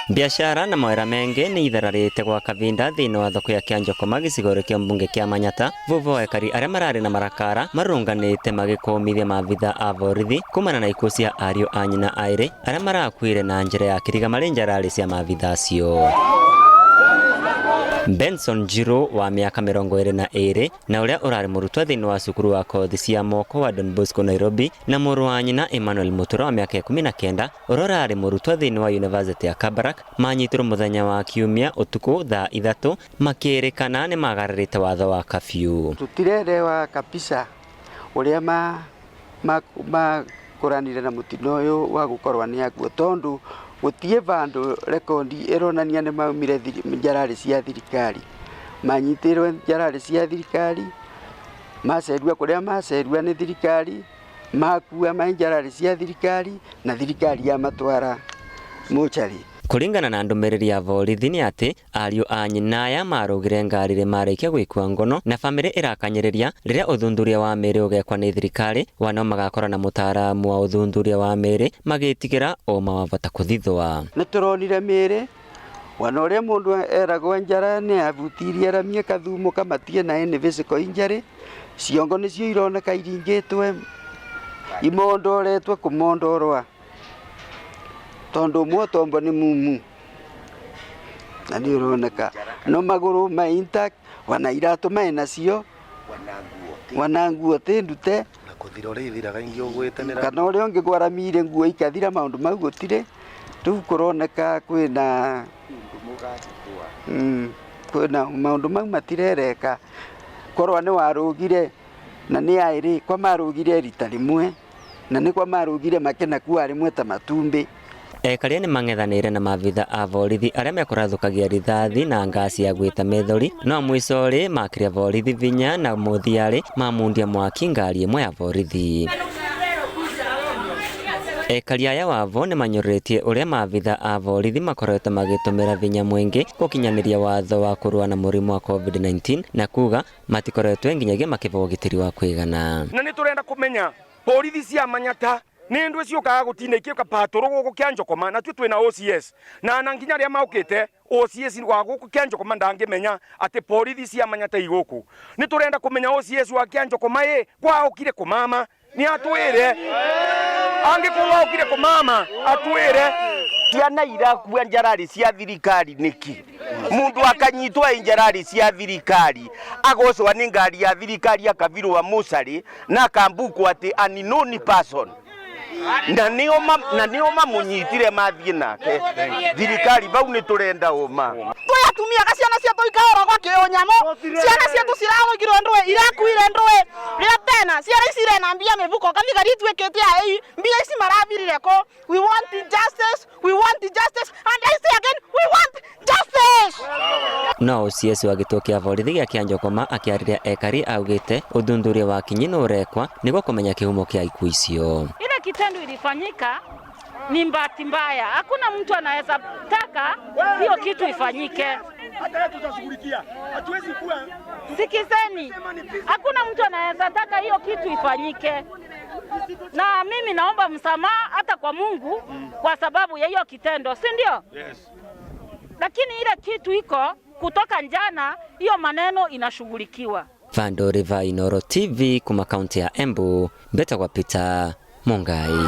Biashara na mawĩra mengĩ nĩ ithararĩte gwa kavinda thĩinĩ wa thoko ya Kĩanjokoma gĩcigo kĩa mbunge kĩa Manyata vuva wa ekari arĩa mararĩ na marakara marũrũnganĩte magĩkũmithia maabitha a borithi kumana na ikuũ cia ariũ a nyina aĩrĩ arĩa marakuire na njĩra ya kĩriga marĩ njararĩ cia maabitha acio. Benson Njiru wa mĩaka 22 na ũrĩa ũrarĩ mũrutwo thĩinĩ wa cukuru wa kothi cia moko wa Don Bosco Nairobi na mũrũ wa nyina Emmanuel Mutura wa mĩaka 19 ũrĩa ũrarĩ mũrutwo thĩinĩ wa University ya Kabarak manyitirwo mũthenya wa Kiumia ũtukũ thaa 3 makĩrĩkana nĩ magararĩte watho wa curfew. Tutirerewa kabisa ũrĩa makũranire na mũtino ũyũ wa gũkorwo nĩ akuo tondu gũtiĩ vandũ rekondi ĩronania nĩ maumire njararĩ cia thirikari. Manyitĩrwe njararĩ cia thirikari, macerua kũrĩa macerua nĩ thirikari, makua mai njararĩ cia thirikari na thirikari yamatwara mocarĩ. Kũringana na ndũmĩrĩri ya borithi nĩ atĩ ariũ a nyina aya marũgire ngari rĩ marĩkia gwĩkua ngono na bamĩrĩ ĩrakanyĩrĩria rĩrĩa ũthuthuria wa mĩĩrĩ ũgekwa nĩ thirikari wana magakora na mũtaaramu wa ũthuthuria wa mĩĩrĩ magĩtigĩra ũma wavota kũthithwa. Nĩ tũronire mĩĩrĩ wana ũrĩa mũndũ eragwo njara nĩ abutirie aramie kathumo kamatie na any physical injury, ciongo nĩcio ironeka iringĩtwe imondoretwe kũmondorwa tondu ũmwe ũtombo nĩ mumu na nĩ ũroneka no magũrũ me intact wana iratũ me nacio wana nguo ti ndute na kũthira ũrĩa ithiraga ingĩ ũgwĩte kana ũrĩa ũngĩ kwaramire nguo ikathira maũndũ mau gũtirĩ. Rĩu kũroneka kwĩna kwĩna maũndũ mau matirereka. Korwa nĩ warũgire na nĩ aĩrĩ kwa marũgire rita rĩmwe na nĩ kwa marũgire makĩnakua rĩmwe ta matumbĩ. Ekaria nĩ mang'ethanĩire na maabitha a borithi arĩa mekũrathũkagia rithathi na ngasi ya gwĩta methori no mwicorĩ makĩria borithi vinya na mũthiarĩ mamundia mwaki ngari ĩmwe ya borithi. Ekari aya wavo nĩ manyũrũrĩtie ũrĩa maabitha a borithi makoretwo magĩtũmĩra vinya mwingĩ gũkinyanĩria watho wa kũrũa na mũrimũ wa COVID-19 na kuga matikoretwe nginyagia makĩbeo ũgitĩri wa kũigana. Na nĩ tũrenda kũmenya borithi cia Manyata nĩ ndũ ciũkaga gũtinda ikĩũka patũrũ gũkũ kĩa Njokoma na tuĩ twĩna OCS na nginya arĩa maũkĩte OCS wa gũkũ kĩa Njokoma ndangĩmenya atĩ borithi cia Manyata igũkũ. Nĩ tũrenda kũmenya OCS wa kĩa Njokoma ĩ kwaũkire kũmama nĩ atwĩre, angĩkorwo aũkire kũmama atwĩre. Ciana irakua njararĩ cia thirikari nĩkĩ? Mundu akanyitwo ĩ njararĩ cia thirikari agocwa nĩ ngari ya thirikari akavirwa mocarĩ na akambukwo atĩ unknown person na nĩo mamũnyitire mathiĩ nake thirikari vau nĩ tũrenda ũma. Twĩ atumia ga ciana ciitũ ikaoragwo kĩũnyamũ, ciana ciitũ cirarũgirwo ndũĩ, irakuire ndũĩ rĩa tena, ciana ici irena mbia mĩbuko kathigari ituĩkĩte ai mbia ici marathirire kũ? We want justice, we want justice, and I say again, we want justice. No OCS wa gĩtuo kĩa borithi gĩa Kĩanjokoma akĩarĩria ekari augĩte ũthuthuria wa kinyi nĩ ũrekwa nĩguo kũmenya kĩhumo kĩa ikuũ icio. Ile kitendo ilifanyika ni bahati mbaya, hakuna mtu anaweza taka hiyo kitu ifanyike. Sikizeni, hakuna mtu anaweza taka hiyo kitu ifanyike, na mimi naomba msamaha hata kwa Mungu kwa sababu ya hiyo kitendo, si ndio? Yes. Lakini ile kitu iko kutoka njana, hiyo maneno inashughulikiwa. Vandori va Inoro TV kuma kaunti ya Embu, Mbeta kwa Peter Mungai.